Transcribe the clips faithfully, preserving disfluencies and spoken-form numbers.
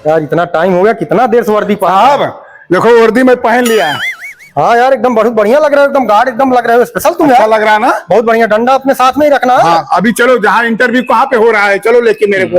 यार, इतना टाइम हो गया, कितना देर से वर्दी पहन साहब, देखो, वर्दी मैं पहन लिया। हाँ यार, एकदम बहुत बढ़िया लग रहे हो, एकदम गार्ड एकदम लग रहे हो, स्पेशल तुम अच्छा यार। लग रहा है ना? बहुत बढ़िया। डंडा अपने साथ में ही रखना है। हाँ, अभी चलो, जहाँ इंटरव्यू कहाँ पे हो रहा है, चलो लेके मेरे को।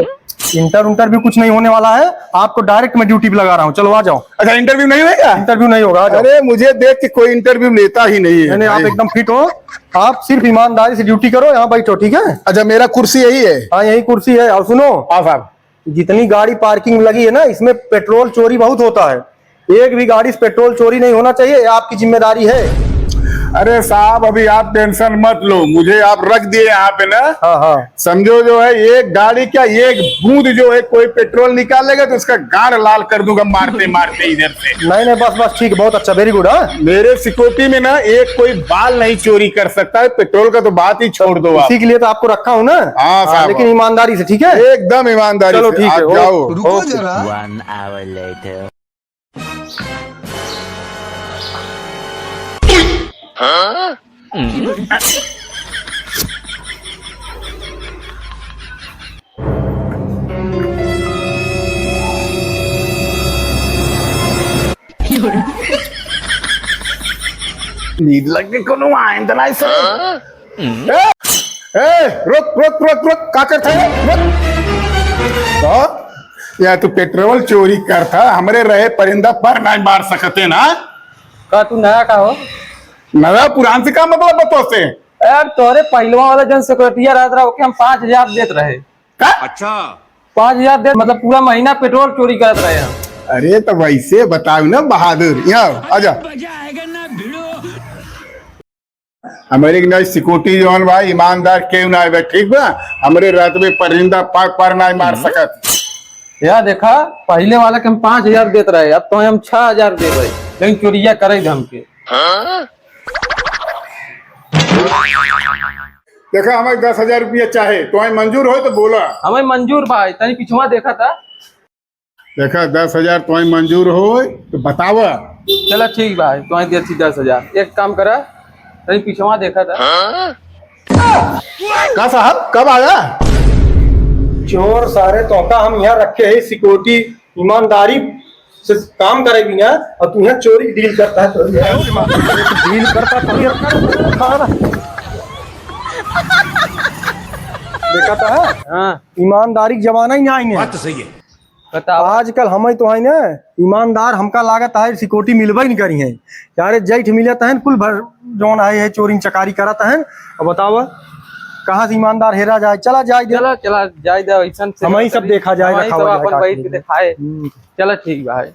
इंटर इंटरव्यू कुछ नहीं होने वाला है, आपको डायरेक्ट मैं ड्यूटी पे लगा रहा हूँ। चलो, आ जाओ। अच्छा, इंटरव्यू नहीं होगा? इंटरव्यू नहीं होगा, आ जाओ। अरे, मुझे देख के कोई इंटरव्यू लेता ही नहीं है नहीं, नहीं, आप भाई। एकदम फिट हो। आप सिर्फ ईमानदारी से ड्यूटी करो, यहाँ बैठो, ठीक है? अच्छा, मेरा कुर्सी यही है? हाँ, यही कुर्सी है। और सुनो, हाँ साहब। जितनी गाड़ी पार्किंग में लगी है ना, इसमें पेट्रोल चोरी बहुत होता है। एक भी गाड़ी से पेट्रोल चोरी नहीं होना चाहिए, ये आपकी जिम्मेदारी है। अरे साहब, अभी आप टेंशन मत लो, मुझे आप रख दिए यहाँ पे ना। हाँ, हाँ। समझो, जो है, एक गाड़ी क्या, एक बूंद जो है, कोई पेट्रोल निकालेगा तो उसका गांड लाल कर दूंगा मारते मारते इधर से। नहीं, नहीं, बस, बस, ठीक, बहुत अच्छा, वेरी गुड। हाँ, मेरे सिक्योरिटी में ना एक कोई बाल नहीं चोरी कर सकता है, पेट्रोल का तो बात ही छोड़ दो आप। इसी के लिए तो आपको रखा हूँ ना। हाँ, हाँ, साहब। लेकिन ईमानदारी से, ठीक है? एकदम ईमानदारी चलो, से, ठीक आप है, जाओ। ओके। रुको जरा। One hour later. नींद लग गई कोनो, आइन त नाई सर। ए, ए, रुक, रुक, रुक, रुक, का करत है? रुक। तो, या तू पेट्रोल चोरी करत है, हमरे रहे परिंदा पर नाई मार सकते ना? का तू नया का हो? नया पुरान से का मतलब बा तोसे? यार, तोरे पहिलवा वाला जौन सिक्योरिटिया रहत रहा, ओके हम पाँच हजार देत रहे। का? अच्छा। पाँच हजार देत, मतलब पूरा महीना पेट्रोल चोरी करत रहे हम। अरे, तो वैसे बताओ ना बहादुर, यहाँ आजा। हमरे एक ना सिक्योरिटी जौन बा, ईमानदार केहू ना बा, ठीक बा? हमरे रहत में परिंदा पर, पर ना मार सकत। या देखा, पहिले वाला के हम पाँच हजार देत रहे, अब तो हम छह हजार देबे, लेकिन चोरिया करे धमके। देखा, हमें दस हजार रुपया चाहे, तोहई मंजूर होय तो बोला। हमें मंजूर भाई, तनी पिछवा देखा था। देखा, दस हजार तोहई मंजूर होय तो बतावा। चला ठीक भाई, तोहई देती दस हजार। एक काम करा, तनी पिछवा देखा था। का साहब, कब आया? चोर सारे, तोहका हम यहाँ रखे है सिक्योरिटी, ईमानदारी से काम करे बिना, और तू यहाँ चोरी डील करता है, चोरी है। डील करता है, चोरी करता है। देखा था? हाँ। ईमानदारी के जमाना ही ना आई है। बात तो सही है। बताओ। आजकल हम ही तो है ना ईमानदार, हमका लागत है सिक्योरिटी मिलबे नहीं करी है। यारे जेठ मिलत है, कुल भर जौन है, है चोरी चकारी करत है। अब बताओ, कहाँ से ईमानदार हेरा जाए? चला जाए दे। चला, चला जाए दे, ऐसन से हम ही सब करी। देखा जाए, हम ही रखा सब हुआ अपन जाए, बैठ के देखाए। हम्म। चला ठीक बा भाई।